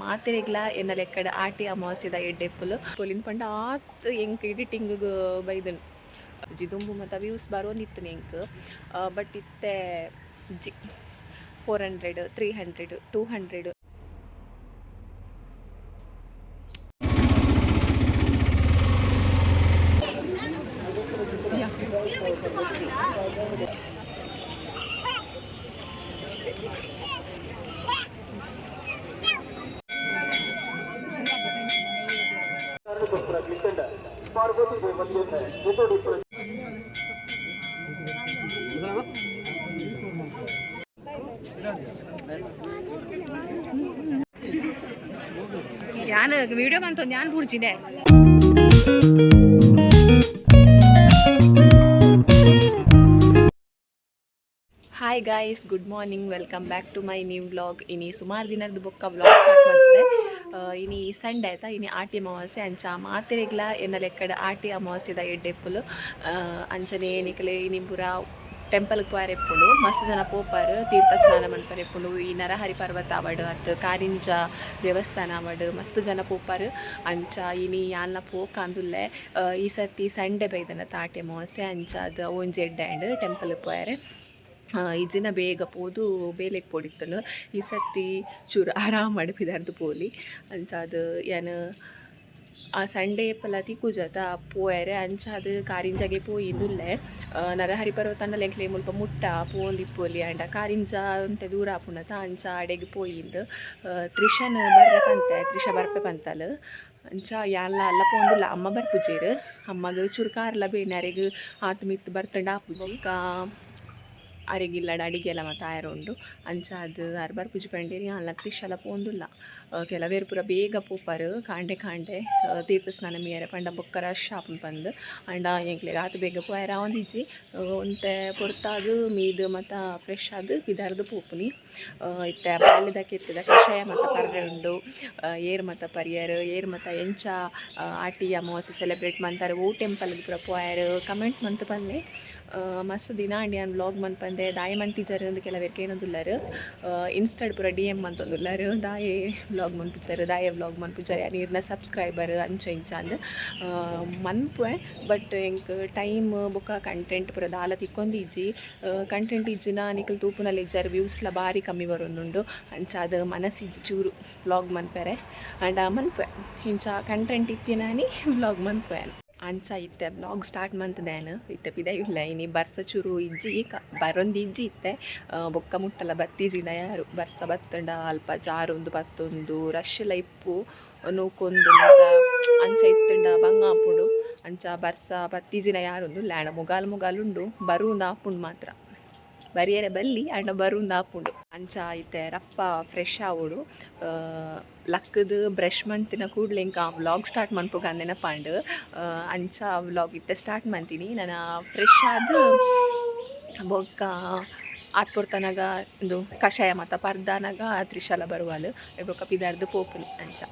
ಮಾತೆರೆಗ್ಲ ಎನ್ನ ಲೆಕ್ಕಡ್ ಆಟಿ ಅಮಾವಾಸ್ಯೆದ ಎಡ್ಡೆಪ್ಪುಲು. ಪೊಲಿನ್ ಪಂಡ ಆತ್ ಎಂಕ್ ಎಡಿಟಿಂಗ್ ಬೈದನ್ ದುಂಬು ಮತ ವ್ಯೂಸ್ ಬರೋಂದಿತ್ತು ಎಂಕ್, ಬಟ್ ಇತ್ತೆ G 400, 300, 200. ಯಾನ್ ವಿಡಿಯೋ ಬಂತು, ಯಾನ್ ಬುಡ್ಜಿದೆ. Hi guys, good morning, welcome back to my new vlog. ಇನಿ ಸುಮಾರು ದಿನದ ಬೊಕ್ಕ ವ್ಲಾಗ್ ಸ್ಟಾರ್ಟ್ ಮಾಡ್ತದೆ. ಇನಿ ಸಂಡೆ ಆಯ್ತಾ, ಇನಿ ಆಟಿ ಅಮಾವಾಸ್ಯೆ. ಅಂಚ ಮಾತೆರೆಗ್ಲ ಎನ್ನ ಲೆಕ್ಕಡ್ ಆಟಿ ಅಮಾವಾಸ್ಯೆದ ಎಡ್ಡೆಪ್ಪುಲು. ಅಂಚನೆ ನಿಕಲೆ ಇನಿ ಪೂರ ಟೆಂಪಲ್ಗೆ ಪೋಯರೆ ಇಪ್ಪುಂಡು, ಮಸ್ತ್ ಜನ ಪೋಪಾರು, ತೀರ್ಥ ಸ್ನಾನ ಮನ್ಪರೆ ಇಪ್ಪುಂಡು. ಈ ನರಹರಿ ಪರ್ವತ ಆವಡ್ ಅತ್ತು ಕಾರಿಂಜ ದೇವಸ್ಥಾನ ಆವಡ್, ಮಸ್ತ್ ಜನ ಪೋಪಾರು. ಅಂಚ ಇನಿ ಯಾನ್ಲ ಪೋಕಾಂದುಲ್ಲೆ. ಈ ಸರ್ತಿ ಸಂಡೆ ಬೈದನ ಆಟಿ ಅಮಾವಾಸ್ಯೆ, ಅಂಚ ಅದು ಒಂಜಿ ಎಡ್ಡೆ ಆಂಡ್ ಟೆಂಪಲ್ ಪೋಯರೆ. ಇಜ್ಜಿನ ಬೇಗ ಪೋದು ಬೇಲೆಗ್ ಪೋಡಿತ್ತುಂಡು. ಈ ಸರ್ತಿ ಚೂರು ಆರಾಮ್ ಪಿದಾರ್ದು ಪೋಲಿ. ಅಂಚಾದ್ ಯಾನ್ ಆ ಸಂಡೆ ಏಪಲ ತಿಕ್ಕುಜತ ಪೋಯರೆ, ಅಂಚಾದ್ ಕಾರಿಂಜಗೆ ಪೋಯಿಂದುಲ್ಲೆ. ನರಹರಿ ಪರ್ವತ ಎಂಕ್ಲೆ ಮುಲ್ಪ ಮುಟ್ಟ, ಪೋವೊಂದಿಪ್ಪೊಲಿ. ಆಂಡ ಕಾರಿಂಜ ಒಂತೆ ದೂರ ಆಪುಂಡತ, ಅಂಚ ಅಡೆಗ್ ಪೋಯಿಂದ್. ತ್ರಿಷನ್ ಬರ್ರೆ ಪಂತೆ, ತ್ರಿಷ ಬರ್ಪೆ ಪಂತಲ್. ಅಂಚ ಯಾನ್ಲ ಅಲ್ಲ ಪೋಂದುಲ್ಲ, ಅಮ್ಮ ಬರ್ಪುಜೆರ್. ಅಮ್ಮಗ್ ಚೂರು ಕಾರ್ಲ ಬೇನೆ, ಅರೆಗ್ ಆತ್ ಮಿತ್ತ್ ಬರ್ತುಂಡ ಆಪುಜಿ. ಅರೆಗ್ ಇಲ್ಲಡ್ ಅಡಿಗೆ ಎಲ್ಲ ಮಾತ ಆಯೆರೆ ಉಂಡು, ಅಂಚಾದ್ ಆರ್ ಬರ್ಪುಜಿ ಪಂಡೆರ್. ಯಾನ್ಲ ತ್ರಿಷಲ ಪೋಂದುಲ್ಲ. ಕೆಲವೇರ್ ಪೂರ ಬೇಗ ಪೋಪರ್ ಕಾಂಡೆ ಕಾಂಡೆ ತೀರ್ಥ ಸ್ನಾನ ಮೀಯರೆ ಪಂಡ ಬೊಕ್ಕ ರಶ್ ಆಪುಂಡು ಪಂದ್. ಆಂಡ ಎಂಕ್ಲೆಗ್ ಆತ್ ಬೇಗ ಪೋಯೆರೆ ಆವೊಂದಿಜ್ಜಿ. ಒಂತೆ ಪೊರ್ತಾದ್ ಮೀದ್ ಮಾತ ಫ್ರೆಶ್ ಆದ್ ಪಿದಾರ್ದ್ ಪೋಪುನಿ. ಇತ್ತೆ ಬಾಲೆದ ಕೆತ್ತದ ಕಷಾಯ ಮಾತ ಪರ್ರೆ ಉಂಡು. ಏರ್ ಮಾತ ಪರಿಯರ್, ಏರ್ ಮಾತ ಎಂಚ ಆಟಿ ಅಮಾವಾಸ್ಯೆ ಸೆಲೆಬ್ರೇಟ್ ಮಂತಾರೆ, ಓ ಟೆಂಪಲ್ಗ್ ಪೂರ ಪೋಯೆರ್, ಕಮೆಂಟ್ ಮಂತ್ ಪನ್ಲೆ. ಮಸ್ತ್ ದಿನ ಆಂಡ್ ಯಾನ್ ವ್ಲಾಗ್ ಮನ್ಪಂದೆ. ದಾಯೆ ಮಂತಿಜರ್ ಅಂದ್ ಕೆಲವೆರ್ ಕೇನೊಂದುಲ್ಲರ್. ಇನ್ಸ್ಟಾಡ್ ಪೂರ ಡಿಎಮ್ ಮಂತೊಂದುಲ್ಲರ್, ದಾಯೆ ವ್ಲಾಗ್ ಮನ್ಪುಜರ್, ದಾಯೆ ವ್ಲಾಗ್ ಮನ್ಪುಜರ್, ಯಾನ್ ಇರ್ನ ಸಬ್ಸ್ಕ್ರೈಬರ್, ಅಂಚ ಇಂಚ ಅಂದ್. ಮನ್ಪುವೆ, ಬಟ್ ಎಂಕ್ ಟೈಮ್ ಬೊಕ್ಕ ಕಂಟೆಂಟ್ ಪೂರ ದಾಲ ತಿಕ್ಕೊಂದಿಜ್ಜಿ. ಕಂಟೆಂಟ್ ಇಜ್ಜಿನ ನಿಕುಲು ತೂಪುನಲ ಇಜ್ಜಾರ್, ವ್ಯೂಸ್ಲ ಬಾರಿ ಕಮ್ಮಿ ಬರೊಂದುಂಡು. ಅಂಚಾದ್ ಮನಸ್ಸಿಜ್ಜಿ ಚೂರು ವ್ಲಾಗ್ ಮನ್ಪೆರೆ. ಆಂಡ ಮನ್ಪುವೆ, ಇಂಚ ಕಂಟೆಂಟ್ ಇತ್ತಿನಾನಿ ವ್ಲಾಗ್ ಮನ್ಪುವೆ. ಅಂಚ ಇತ್ತೆ ವ್ಲಾಗ್ ಸ್ಟಾರ್ಟ್ ಮಂತ್ದೇನ್. ಇತ್ತೆ ಪಿದಯಿ ಉಲ್ಲ. ಇನಿ ಬರ್ಸ ಚೂರು ಇಜ್ಜಿ, ಬರೊಂದಿಜ್ಜಿ ಇತ್ತೆ. ಬೊಕ್ಕ ಮುಟ್ಟಲ ಬತ್ತಿಜಿಡ ಯಾರು. ಬರ್ಸ ಬತ್ತಂಡ ಅಲ್ಪ ಜಾರೊಂದು ಬತ್ತೊಂದು ರಶ್ ಲ ಇಪ್ಪು, ನೂಕೊಂದು ಮಾತ ಅಂಚ ಇತ್ತುಂಡ ಬಂಗ ಆಪುಂಡು. ಅಂಚ ಬರ್ಸ ಬತ್ತಿಜಿನ ಯಾರೊಂದು ಲ್ಯಾಣ ಮುಗಾಲ್ ಮುಗಾಲ್ ಉಂಡು, ಬರುಂದು ಆಪುಂಡು ಮಾತ್ರ. ಬರಿಯರೆ ಬಲ್ಲಿ, ಆಂಡ ಬರುಂದು ಆಪುಂಡು. ಅಂಚ ಇತ್ತೆ ರಪ್ಪ ಫ್ರೆಶ್ ಆವೊಡು. ಲಕ್ಕದು ಬ್ರಷ್ ಮಂತಿನ ಕೂಡ್ಲೆ ಎಂಕ್ ಆ ವ್ಲಾಗ್ ಸ್ಟಾರ್ಟ್ ಮನ್ಪುಗ ನೆನಪಾಂಡ್. ಅಂಚ ವ್ಲಾಗ್ ಇತ್ತೆ ಸ್ಟಾರ್ಟ್ ಮಂತೀನಿ. ನನ ಫ್ರೆಶ್ ಆದ್ ಬೊಕ್ಕ ಆತ್ ಪೊರ್ತನಗ ಉಂದು ಕಷಾಯ ಮಾತ ಪರ್ದಾನಗ ತ್ರಿಶಾಲ ಬರುವಾಲ್, ಬೊಕ್ಕ ಪಿದಾರ್ದು ಪೋಪುನಿ. ಅಂಚ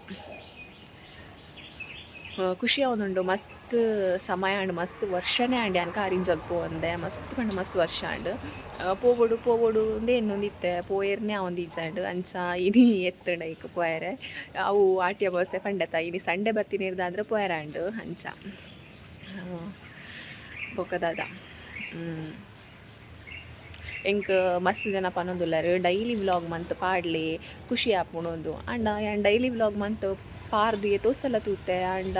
ಖುಷಿ ಆವೊಂದುಂಡು. ಮಸ್ತ್ ಸಮಯ ಆಂಡ್, ಮಸ್ತ್ ವರ್ಷನೇ ಆಂಡ್ ಯಾನ್ ಕಾರಿಂಜಗ್ ಪೋವಂದೆ. ಮಸ್ತ್ ಪಂಡ ಮಸ್ತ್ ವರ್ಷ ಆಂಡ್. ಪೋವೊಡು ಪೋವೊಡು ಅಂದೇ ಎನ್ನೊಂದಿತ್ತೆ, ಪೋಯೆರ್ನೇ ಆವೊಂದಿಜ್ಜಾಂಡ್. ಅಂಚ ಇನಿ ಎತ್ತುಂಡ ಐಕ್ ಪೋಯೆರೆ. ಅವು ಆಟಿ ಅಮಾವಾಸ್ಯೆ ಪಂಡೆತ, ಇನಿ ಸಂಡೆ ಬತ್ತಿನೇರ್ದಾದ್ರ ಪೋಯೆರೆ ಆಂಡ್. ಅಂಚ ಬೊಕ್ಕ ದಾದ, ಎಂಕ್ ಮಸ್ತ್ ಜನ ಪನೊಂದುಲ್ಲೆರ್, ಡೈಲಿ ವ್ಲಾಗ್ ಮಂತ್ ಪಾಡ್ಲೆ, ಖುಷಿ ಆಪುಂಡು. ಆಂಡ ಯಾನ್ ಡೈಲಿ ವ್ಲಾಗ್ ಮಂತ್ ಪಾರ್ದ್ ಏತೋ ಸಲ ತೂತೆ, ಆಂಡ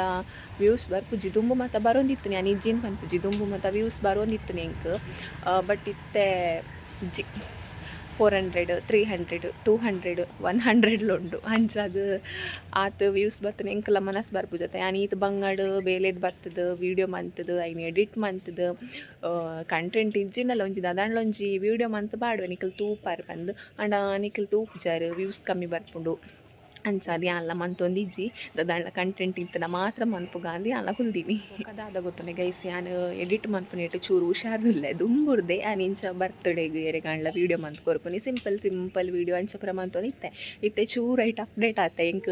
ವ್ಯೂಸ್ ಬರ್ಪುಜಿ. ದುಂಬು ಮಾತ ಬರೋಂದಿತ್ತು, ಯಾನ್ ಇಜ್ಜಿಂದ್ ಪನ್ಪುಜಿ, ದುಂಬು ಮಾತ ವ್ಯೂಸ್ ಬರೋಂದಿತ್ತು ಎಂಕ್. ಬಟ್ ಇತ್ತೆ G 400, 300, 200, 100 ಉಂಡು. ಅಂಚಾದ್ ಆತ್ ವ್ಯೂಸ್ ಬತ್ತುಂಡ ಎಂಕಲ ಮನಸ್ಸು ಬರ್ಪುಜತ್ತ. ಯಾನ್ ಈತ್ ಬಂಗಡ್ ಬೇಲೆದ್ ಬತ್ತುದು ವೀಡಿಯೋ ಮಂತುದು, ಐನ್ ಎಡಿಟ್ ಮಂತುದು, ಕಂಟೆಂಟ್ ಇಜ್ಜಿಂಡಲ ಒಂಜಿ ದಾದಾಂಡಲ ಒಂಜಿ ವೀಡಿಯೋ ಮಂತ್ ಪಾಡುವೆ, ನಿಕುಲು ತೂಪಾರ್ ಪಂದ್. ಆಂಡ ನಿಕುಲು ತೂಪುಜಾರ್, ವ್ಯೂಸ್ ಕಮ್ಮಿ ಬರ್ಪುಂಡು. ಅಂಚಾದ್ ಯಾನ್ಲ ಮಂತೊಂದಿಜ್ಜಿ. ದಾದಾಂಡ ಕಂಟೆಂಟ್ ಇತ್ತುಂಡ ಮಾತ್ರ ಮನ್ಪುಗ ಅಂದ್ ಯಾನ್ಲ ಕುಲ್ದಿನಿ. ದಾದ ಗೊತ್ತುಂಡೆ ಗೈಸ್, ಯಾನ್ ಎಡಿಟ್ ಮನ್ಪುನೇಟ್ ಚೂರು ಹುಷಾರುಲ್ಲೆ ದುಂಬುರ್ದೆ. ಯಾನ್ ಇಂಚ ಬರ್ತ್ಡೇಗ್ ಏರೆಗಾಂಡ್ಲ ವೀಡಿಯೋ ಮಂತ್ ಕೊರ್ಪುನಿ, ಸಿಂಪಲ್ ಸಿಂಪಲ್ ವೀಡಿಯೋ ಅಂಚ ಪೂರ ಮಂತೊಂದಿತ್ತೆ. ಇತ್ತೆ ಚೂರು ಐಟ್ ಅಪ್ಡೇಟ್ ಆತೆ. ಎಂಕ್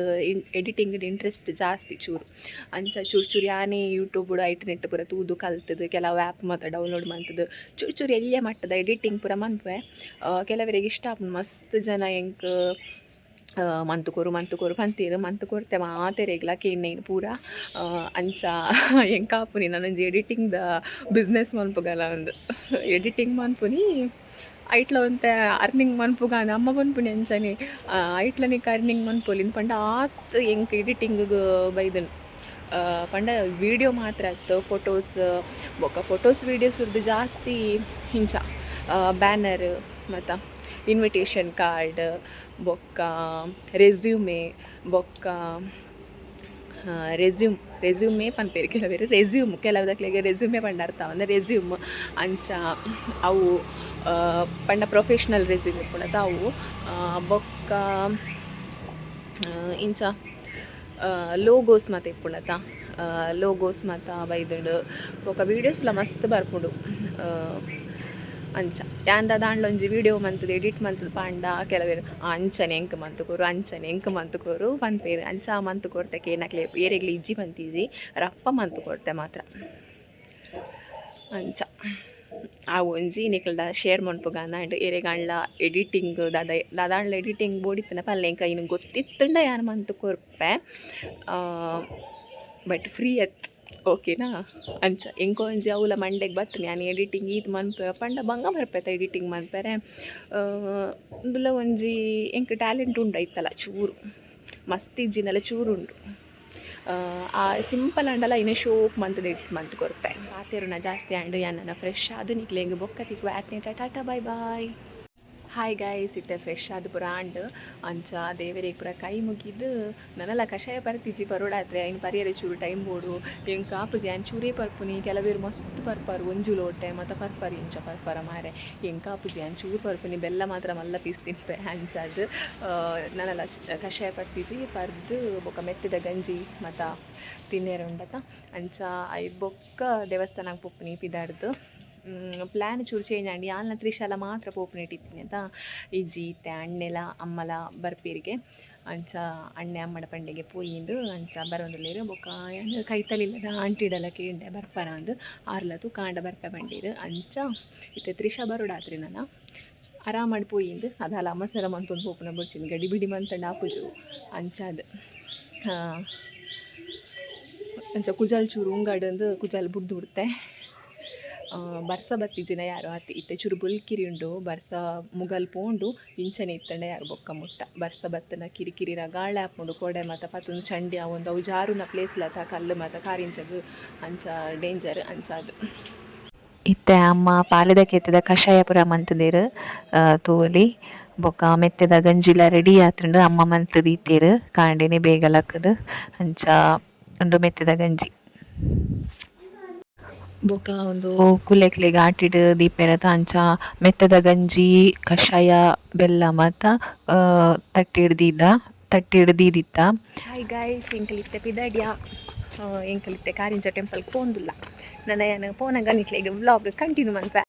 ಎಡಿಟಿಂಗ್ ಇಂಟ್ರೆಸ್ಟ್ ಜಾಸ್ತಿ ಚೂರು. ಅಂಚ ಚೂರು ಚೂರು ಯಾನೇ ಯೂಟ್ಯೂಬ್ ಐಟ್ ನೆಟ್ ಪೂರ ತೂದು ಕಲ್ತುದು, ಕೆಲವು ಆ್ಯಪ್ ಮಾತ ಡೌನ್ಲೋಡ್ ಮಂತುದು ಚೂರು ಚೂರು ಎಲ್ಯ ಮಟ್ಟದ ಎಡಿಟಿಂಗ್ ಪೂರ ಮನ್ಪುವೆ. ಕೆಲವರಿಗೆ ಇಷ್ಟ ಆಪುಂಡು. ಮಸ್ತ್ ಜನ ಎಂಕ್ ಮಂತ್ ಕೊರು ಮಂತ್ ಕೊರು ಪಂತೀರು ಮಂತ್ ಕೊರ್ತೆ ಮಾತೆರೆಗ್ಲ ಕೇಣ್ಣೈನ್ ಪೂರ. ಅಂಚ ಎಂಕಾಪುನಿ ನನೊಂಜಿ ಎಡಿಟಿಂಗ್ ದ ಬಿಸ್ನೆಸ್ ಮನ್ಪುಗಲ ಅಂದ್ ಎಡಿಟಿಂಗ್ ಮನ್ಪುನಿ ಐಟ್ಲ ಒಂತೆ ಅರ್ನಿಂಗ್ ಮನ್ಪುಗ ಅಮ್ಮ ಪನ್ಪುನಿ ಅಂಚನೆ ಐಟ್ಲ ನಿಕ್ ಅರ್ನಿಂಗ್ ಮನ್ಪೊಲಿ ಪಂಡ ಆತ್ ಎಂಕ್ ಎಡಿಟಿಂಗ್ ಬೈದನ್. ಪಂಡ ವೀಡಿಯೋ ಮಾತ್ರ ಅತ್ತು ಫೋಟೋಸ್ ಬೊಕ್ಕ ಫೋಟೋಸ್ ವೀಡಿಯೋಸ್ ಇರ್ದು ಜಾಸ್ತಿ ಇಂಚ ಬ್ಯಾನರ್ ಮತ್ತು ಇನ್ವಿಟೇಷನ್ ಕಾರ್ಡ್ ಬೊಕ್ಕ ರೆಸ್ಯೂಮೆ ಬೊಕ್ಕ ರೆಸ್ಯೂಮ್ ರೆಸ್ಯೂಮೆ ಪನ್ಪೆರ್ ಕೆಲವೆರ್ ರೆಸ್ಯೂಮ್ ಕೆಲವುದಕ್ಲೆಗ್ ರೆಸ್ಯೂಮೆ ಪಂಡ ಅರ್ಥ ಆವಂದ್ ರೆಸ್ಯೂಮ್ ಅಂಚ ಅವು ಪಂಡ ಪ್ರೊಫೆಷ್ನಲ್ ರೆಸ್ಯೂಮ್ ಇಪ್ಪುಂಡತ ಅವು ಬೊಕ್ಕ ಇಂಚ ಲೋಗೋಸ್ ಮಾತ ಇಪ್ಪುಂಡತ ಲೋಗೋಸ್ ಮಾತ ಬೈದುಂಡು ಬೊಕ್ಕ ವೀಡಿಯೋಸ್ಲ ಮಸ್ತ್ ಬರ್ಪುಂಡು. ಅಂಚ ಯಾನ್ ದಾದಾಂಡ್ಲ ಒಂಜಿ ವೀಡಿಯೋ ಮಂತುದು ಎಡಿಟ್ ಮಂತುದು ಪಾಂಡ ಕೆಲವೆರ್ ಅಂಚನೆ ಎಂಕ್ ಮಂತ್ ಕೊರು ಅಂಚನೆ ಎಂಕ್ ಮಂತ್ ಕೊರು ಪನ್ಪೆರ್ ಅಂಚ ಮಂತ್ ಕೊರ್ತೆ ಕೇನಕ್ಲೆ ಏರೆಗ್ಲ ಇಜ್ಜಿ ಪಂತಿಜಿ ರಪ್ಪ ಮಂತ್ ಕೊರ್ತೆ ಮಾತ್ರ. ಅಂಚ ಆ ಒಂಜಿ ನಿಕಲ್ಡ ಶೇರ್ ಮನ್ಪುಗ ಅಂದ್ ಏರೆಗಾಂಡ್ಲ ಎಡಿಟಿಂಗ್ ದಾದ ದಾದಾಂಡ್ಲ ಎಡಿಟಿಂಗ್ ಬೋಡಿತ್ತುಂಡ ಪಲ್ಲೆ ಎಂಕ್ ಐನ್ ಗೊತ್ತಿತ್ತುಂಡ ಯಾನ್ ಮಂತ್ ಕೊರ್ಪೆ ಬಟ್ ಫ್ರೀ ಅತ್ತ್ ಓಕೆನಾ. ಅಂಚ ಎಂಕ್ ಒಂಜಿ ಅವ್ಲ ಮಂಡೆಗ್ ಬತ್ತ್ಂಡ್ ಯಾನ್ ಎಡಿಟಿಂಗ್ ಈತ್ ಮನ್ಪುವೆ ಪಂಡ ಬಂಗ ಬರ್ಪೆತ ಎಡಿಟಿಂಗ್ ಮನ್ಪೆರೆ ಉಂದುಲ ಒಂಜಿ ಎಂಕ್ ಟ್ಯಾಲೆಂಟ್ ಉಂಡು ಐತಲ ಚೂರು ಮಸ್ತ್ ಇಜ್ಜಿಂಡಲ ಚೂರು ಉಂಡು. ಆ ಸಿಂಪಲ್ ಆಂಡಲ ಐನ್ ಶೋಕ್ ಮಂತ್‌ದ್ ಎಡಿಟ್ ಮಂತ್ ಕೊರ್ಪೆ. ಪಾತೆರುನ ಜಾಸ್ತಿ ಆಂಡ್ ಯಾನ್ ಫ್ರೆಶ್ ಆದ್ ನಿಕ್ಲೆಗ್ ಬೊಕ್ಕ ತಿಕ್ಕುವೆ ಆತ್ನೇಟ tata bye bye. Hi guys ಇತ್ತೆ ಫ್ರೆಶ್ ಆದ್ ಪೂರ ಆಂಡ್ ಅಂಚ ದೇವೆರೆಗ್ ಪೂರ ಕೈ ಮುಗಿದ್ ನನಲ ಕಷಾಯ ಪರ್ತಿಜಿ ಪರೊಡಾತ್ರೆ ಐನ್ ಪರಿಯರೆ ಚೂರು ಟೈಮ್ ಬೋಡು ಎಂಕ್ ಆಪುಜಿ ಯಾನ್ ಚೂರೇ ಪರ್ಪುನಿ ಕೆಲವೆರ್ ಮಸ್ತ್ ಪರ್ಪರ್ ಒಂಜಿ ಲೋಟೆ ಮಾತ ಪರ್ಪರ್ ಇಂಚ ಪರ್ಪರ ಮಾರೆ ಎಂಕ್ ಆಪುಜಿ ಯಾನ್ ಚೂರು ಪರ್ಪುನಿ ಬೆಲ್ಲ ಮಾತ್ರ ಮಲ್ಲ ಪೀಸ್ ತಿನ್ಪೆ ಅಂಚಾದ್ ನನಲ ಕಷಾಯ ಪರ್ತಿಜಿ ಪರ್ದ್ ಬೊಕ ಮೆತ್ತೆದ ಗಂಜಿ ಮಾತ ತಿನ್ಯರೆ ಉಂಡತ ಅಂಚ ಐದ್ ಬೊಕ್ಕ ದೇವಸ್ಥಾನಗ್ ಪೋಪುನಿ ಪಿದಾಡ್ದ್. ಪ್ಲ್ಯಾನ್ ಚೂರು ಚೇಂಜ್ ಆಂಡ್ ಯಾನ್ಲ ತ್ರಿಶಾಲ ಮಾತ್ರ ಪೋಪುನೆಟ್ ಇತ್ತಿನಿ ಅತ ಇಜ್ಜಿ ಇತ್ತೆ ಅಣ್ಣೆಲ ಅಮ್ಮಲ ಬರ್ಪೆರ್ಗೆ ಅಂಚ ಅಣ್ಣೆ ಅಮ್ಮಡ ಪಂಡೆಗೆ ಪೋಯಿಂದ್ ಅಂಚ ಬರೋಂದುಲ್ಲೆರ್ ಬೊಕ್ಕ ಯಾನ್ ಕೈತಲಿಲ್ಲದ ಆಂಟಿಡಲ ಕೇಂಡೆ ಬರ್ಪರಾಂದ್ ಆರ್ಲ ತೂಕ ಆಂಡ ಬರ್ಪೆ ಪಂಡೆರ್ ಅಂಚ ಇತ್ತೆ ತ್ರಿಷಾ ಬರೋಡಾತ್ರಿ ನನ ಆರಾಮಡ್ ಪೋಯಿಂದ್ ಅದಾಲ ಅಮಸರ ಮಂತೊಂದು ಪೋಪುನ ಬೊರ್ಚಿಂದ್ ಗಡಿಬಿಡಿ ಮಂತಂಡ ಆಪುಜು ಅಂಚಾದ್ ಅಂಚ ಕುಜಲ್ ಚೂರು ಉಂಗಡಂದು ಕುಜಲ್ ಬುಡ್ದು ಬುಡ್ತೆ. ಬರ್ಸ ಬತ್ತಿಜಿನ ಯಾರು ಆತಿ ಇತ್ತೆ ಚೂರು ಬೊಲ್ಕಿರಿ ಉಂಡು ಬರ್ಸ ಮುಗಲ್ ಪೋಂಡು ಇಂಚನೆ ಇತ್ತಂಡ ಯಾರು ಬೊಕ್ಕ ಮುಟ್ಟ ಬರ್ಸ ಬತ್ತನ ಕಿರಿಕಿರಿ ಗಾಳಿ ಆಪುಂಡು ಕೋಡೆ ಮಾತ ಪತ್ತೊಂದು ಚಂಡಿ ಆವೊಂದು ಅವು ಜಾರುನ ಪ್ಲೇಸ್ ಲತ ಕಲ್ಲು ಮಾತ ಕಾರಿಂಚಗ್ ಅಂಚ ಡೇಂಜರ್ ಅಂಚಾದ್. ಇತ್ತೆ ಅಮ್ಮ ಪಾಲೆದ ಕೆತ್ತದ ಕಷಾಯ ಪೂರ ಮಂತುದೆರ್ ತೂವೊಲಿ ಬೊಕ್ಕ ಮೆತ್ತೆದ ಗಂಜಿಲ ರೆಡಿ ಆತುಂಡು ಅಮ್ಮ ಮಂತ್ ದೀತೆರ್ ಕಾಂಡೆನೆ ಬೇಗ ಲಕ್ಕುದು ಅಂಚ ಉಂದು ಮೆತ್ತೆದ ಗಂಜಿ. ಬೊಕ ಉಂದು ಕುಲೆಕ್ಲೆಗ್ ಆಟಿಡ್ ದೀಪೆರತ ಅಂಚ ಮೆತ್ತೆದ ಗಂಜಿ ಕಷಾಯ ಬೆಲ್ಲ ಮಾತ ತಟ್ಟಿಡ್ ದೀದ ತಟ್ಟಿಡ್ ದೀದಿತ್ತ. ಹಾಯ್ ಗೈಸ್ ಎಂಕಲ್ ಇತ್ತೆ ಪಿದಾಡ್ಯ ಎಂಕಲ್ ಇತ್ತೆ ಕಾರಿಂಜ ಟೆಂಪಲ್ ಪೋಂದುಲ್ಲ ನನ ಯಾನ್ ಪೋನಗ ನಿಕ್ಲೆಗ್ ವ್ಲಾಗ್ ಕಂಟಿನ್ಯೂ ಮನ್ಪೆ.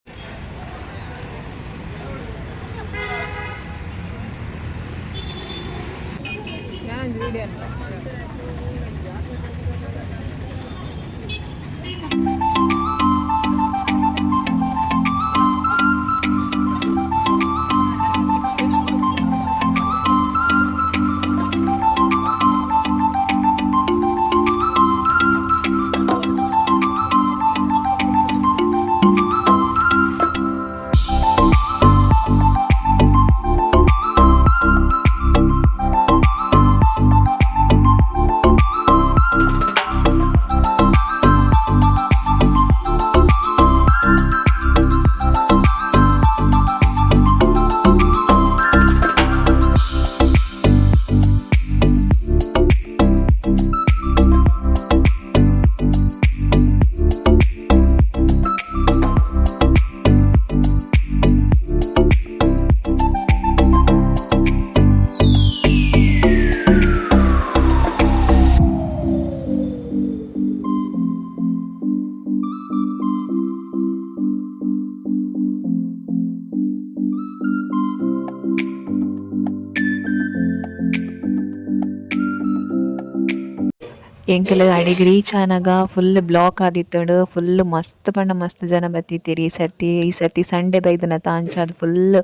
ಎಂಕುಲು ಅಡೆಗ್ ರೀಚ್ ಆನಗ ಫುಲ್ ಬ್ಲಾಕ್ ಆದಿತ್ತುಂಡು. ಫುಲ್ ಮಸ್ತ್ ಪಂಡ ಮಸ್ತ್ ಜನ ಬತ್ತಿತ್ತೆರ್ ಈ ಸರ್ತಿ. ಈ ಸರ್ತಿ ಸಂಡೆ ಬೈದಿನತ ಅಂಚಾದ್ ಫುಲ್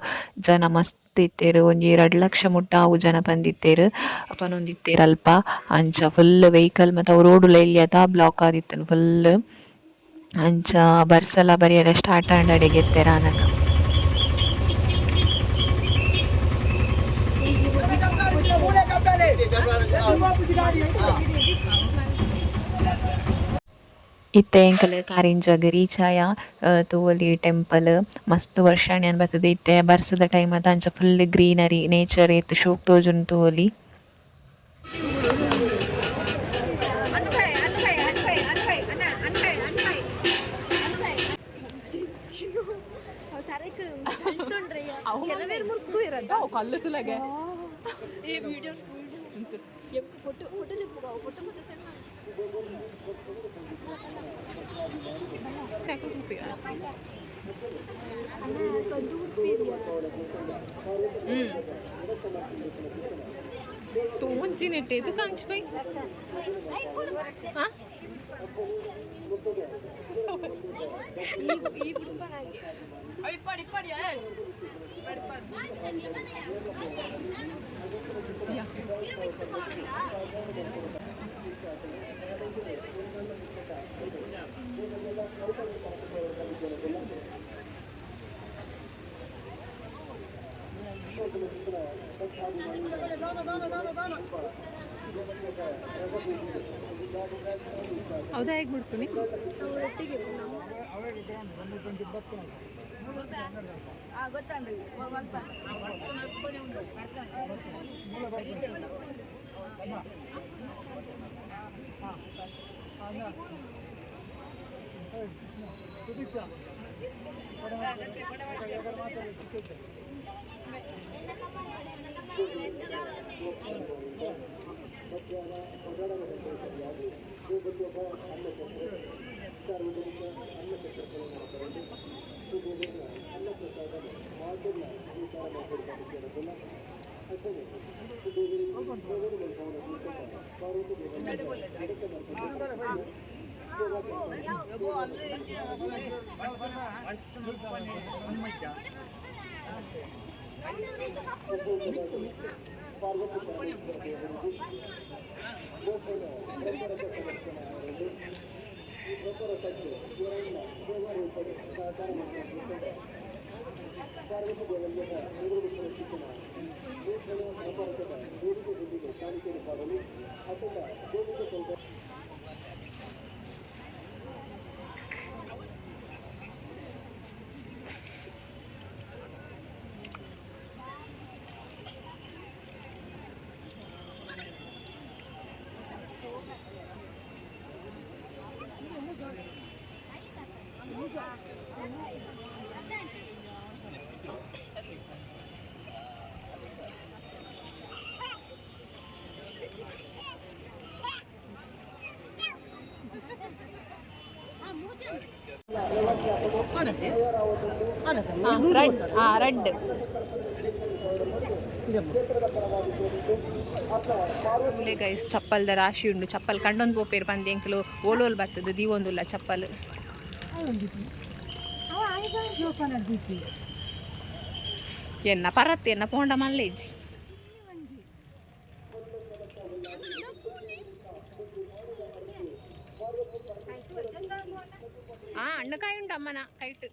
ಜನ ಮಸ್ತ್ ಇತ್ತೆರ್. ಒಂಜಿ 2 ಲಕ್ಷ ಮುಟ್ಟ ಅವು ಜನ ಬಂದಿತ್ತೆರ್ ಪನೊಂದಿತ್ತೆರ್ ಅಲ್ಪ. ಅಂಚ ಫುಲ್ ವೆಹಿಕಲ್ ಮಾತ ಅವು ರೋಡ್ ಲ ಎಲ್ಯತ ಬ್ಲಾಕ್ ಆದಿತ್ತುಂಡು ಫುಲ್. ಅಂಚ ಬರ್ಸಲ ಬರಿಯರೆ ಸ್ಟಾರ್ಟ್ ಆಂಡ್ ಅಡೆಗ್ ಎತ್ತೆರೆ ಆನಗ. ಇತ್ತೆ ಎಂಕುಲು ಕಾರಿಂಜಗ್ ರೀಚ್ ಆಯ. ತೂವೊಲಿ ಟೆಂಪಲ್ ಮಸ್ತ್ ವರ್ಷನೆ ಬತ್ತುದು ಇತ್ತೆ ಬರ್ಸದ ಟೈಮ್ ಅತ ಅಂಚ ಫುಲ್ ಗ್ರೀನರಿ ನೇಚರ್ ಏತ್ ಶೋಕ್ ತೋಜುಂಡು ತೂವೊಲಿ. ತೋಂಜಿನೆಟ್ಟೆ ಇದು ಕಂಚ್ ಬೈ ಹೌದಾ, ಹೇಗೆ ಬಿಡ್ತೀನಿ? ರಡ್ಡ್ ಗೈಸ್, ಚಪ್ಪಲ್ದ ರಾಶಿ ಉಂಡು. ಚಪ್ಪಲ್ ಕಂಡೊಂದು ಪೋಪೇರು ಪಂದ್ ಎಂಕುಲು ಓಲೋಲ್ ಬತ್ತದು ದೀವೊಂದುಲ್ಲ ಚಪ್ಪಲ್. ಎನ್ನ ಪರತ್ತೆ ಎನ್ನ ಪೋಂಡ ಮಲ್ಲೇಜಿ. ಅಣ್ಣಕಾಯಿ ಉಂಡು ಅಮ್ಮನ ಕೈಟ್.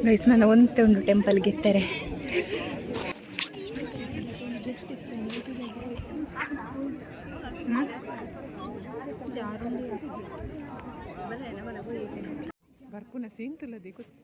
ಗೈಸ್, ನಾನು ಒಂತೆ ಉಂಡು ಟೆಂಪಲ್ಗೆ ಇತ್ತಾರೆ. ಬರ್ಪುನ ಸೀನ್ ತುಲ್ಲದಿ ಖುಷಿ.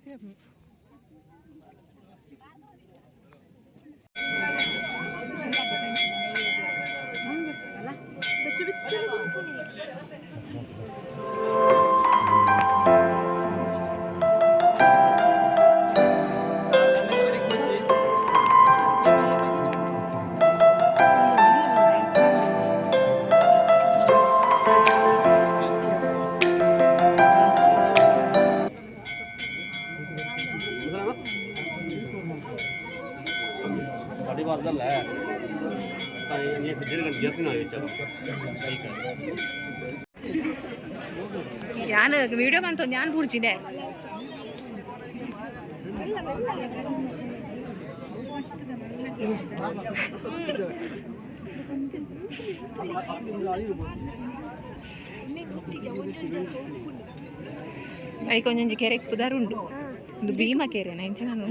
ਸਾਢੇ ਬਾਰਾਂ ਦਾ ਲੈ ਤਾਂ ਇਹ ਇੱਕ ਡੇਢ ਘੰਟੇ ਜੱਤ ਨਾ ਵਿੱਚ ਠੀਕ ਹੈ। ಯಾನ್ ವಿಡಿಯೋ ಬಂತು, ಯಾನ್ ಬುಡ್ಜಿನೆ. ಐಕ್ ಒಂಜೊಂಜಿ ಕೆರೆ ಪುದರ್ ಉಂಡು. ಒಂದು ಭೀಮ ಕೆರೆ ಇಂಚ ನಾನು.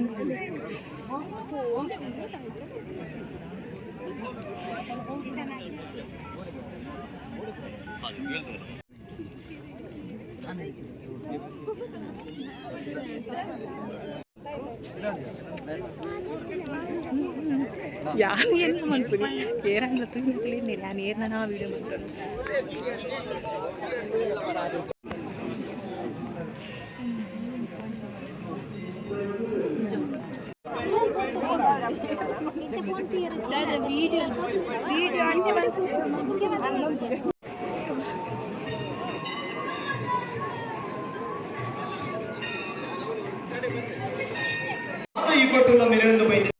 ಯಾನ್ ಏನು ಮನ್ಪುನಿ ಏರಂಗ್ಲ ತೂಯಿನಕ್ಲೇನಿಲ್ಲ. ಯಾನ್ ಏರ್ನ ವೀಡಿಯೋ ಮಂತೊಂದು. ಈ ಕೊಟ್ಟುಲ್ಲ ಮೆರೆಯೊಂದು ಬೈದೆ.